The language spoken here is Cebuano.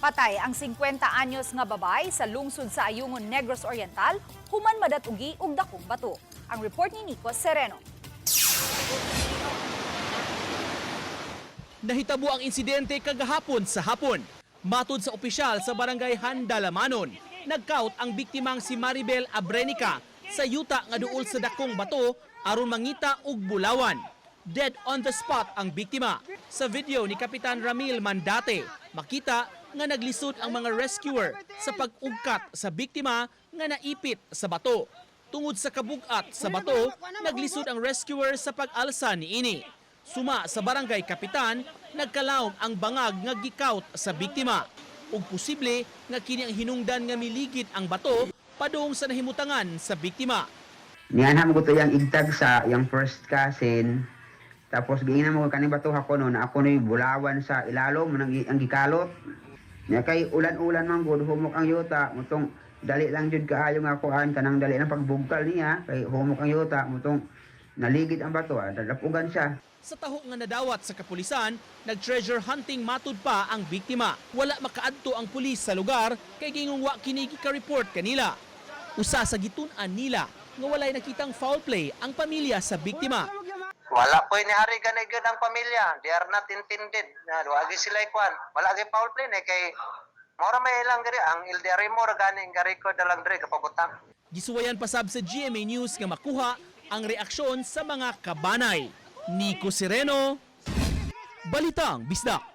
Patay ang 50 anyos nga babae sa lungsod sa Ayungon, Negros Oriental, human madatugi og dakong bato. Ang report ni Nico Sereno. Nahitabo ang insidente kagahapon sa hapon. Matod sa opisyal sa barangay Handalamanon, nagkaut ang biktimang si Maribel Abrenica sa yuta nga duol sa dakong bato aron mangita og bulawan. Dead on the spot ang biktima. Sa video ni Kapitan Ramil Mandate, makita nga naglisod ang mga rescuer sa pag-ugkat sa biktima nga naipit sa bato. Tungod sa kabugat sa bato, naglisod ang rescuer sa pag-alsa niini. Suma sa barangay kapitan, nagkalawom ang bangag nga gikaut sa biktima. Ug posible nga kini ang hinungdan nga miligid ang bato padung sa nahimutangan sa biktima. Nianham ko to yung igtag sa yung first cousin. Tapos giingnan mo kaning bato ako no na ako ni bulawan sa ilalom nang ang gikalot. Nya kay ulan-ulan man gud, humok ang yuta, mutong dali lang jud kaayo nga kuan, kanang dali lang pagbugkal niya kay humok ang yuta, mutong naligid ang bato, dadapugan siya. Sa taho nga nadawat sa kapulisan, nag-treasure hunting matud pa ang biktima. Wala makaadto ang pulis sa lugar kay gingong wa kini ka-report kanila. Usa sa gitun-an nila nga walay nakitang foul play ang pamilya sa biktima. Wala po ni Hari ganay gyud ang pamilya. They are not intended. Na wagi sila ikuan. Wala gyud foul play ni kay mora may ilang gari ang LDR mo ra gani ang record na lang diri kapabutang. Gisuwayan pasab sa GMA News nga makuha ang reaksyon sa mga kabanay. Nico Sereno, Balitang Bisdak.